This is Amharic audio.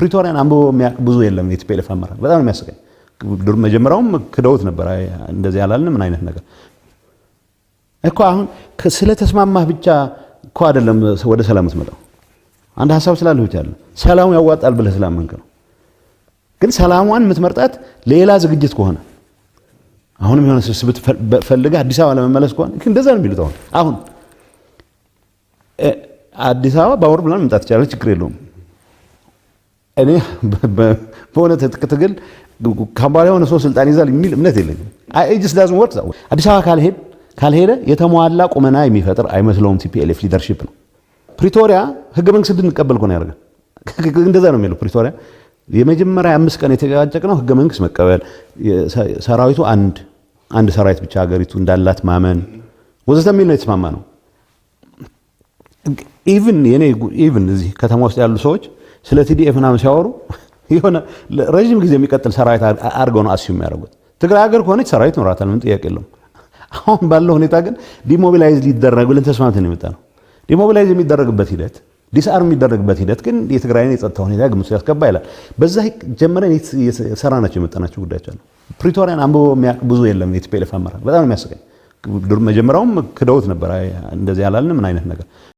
ፕሪቶሪያን አንብቦ የሚያውቅ ብዙ የለም። የ TPLF አመራር በጣም ነው የሚያስቀኝ። መጀመሪያውም ክደውት ነበር። እንደዚህ ያላልን ምን አይነት ነገር እኮ። አሁን ስለተስማማህ ብቻ እኮ አይደለም ወደ ሰላም የምትመጣው። አንድ ሀሳብ ስላለህ ብቻ አይደለም። ሰላሙ ያዋጣል ብለህ ስላመንክ ነው። ግን ሰላሟን የምትመርጣት ሌላ ዝግጅት ከሆነ፣ አሁንም የሆነ ስብስብ ፈልገህ አዲስ አበባ ለመመለስ ከሆነ፣ እንደዛ ነው የሚሉት። አሁን አዲስ አበባ በአውሮፕላን መምጣት ይቻላል፣ ችግር የለውም። እኔ በሆነ ትጥቅ ትግል ካምባላ የሆነ ሰው ስልጣን ይዛል የሚል እምነት የለኝም። It just doesn't work። አዲስ አበባ ካልሄደ የተሟላ ቁመና የሚፈጥር አይመስለውም TPLF leadership ነው። ፕሪቶሪያ ህገ መንግስት እንድንቀበል እኮ ነው ያደረገን። እንደዛ ነው የሚለው። ፕሪቶሪያ የመጀመሪያ 5 ቀን የተጨቃጨቅ ነው ህገ መንግስት መቀበል፣ ሰራዊቱ አንድ አንድ ሰራዊት ብቻ ሀገሪቱ እንዳላት ማመን ወዘተ የሚል ነው የተስማማ ነው። Even የኔ even እዚህ ከተማ ውስጥ ያሉ ሰዎች ስለ TDF ምናምን ሲያወሩ የሆነ ረዥም ጊዜ የሚቀጥል ሰራዊት አድርገው ነው assume የሚያደርጉት። ትግራይ ሀገር ከሆነች ሰራዊት ኖራታል፣ ምን ጥያቄ የለውም። አሁን ባለው ሁኔታ ግን demobilize ሊደረግ ብለን ተስማምተን የመጣ ነው። Demobilize የሚደረግበት ሂደት፣ disarm የሚደረግበት ሂደት ግን የትግራይን የጸጥታ ሁኔታ ግምት ያስገባ ይላል። በዛ ጀምረን የሰራናቸው የመጣናቸው ጉዳዮች አሉ። ፕሪቶሪያን አንብቦ የሚያውቅ ብዙ የለም። የ TPLF አመራር በጣም ነው የሚያስቀኝ። መጀመሪያውም ክደውት ነበር። እንደዚህ ያላልን ምን አይነት ነገር።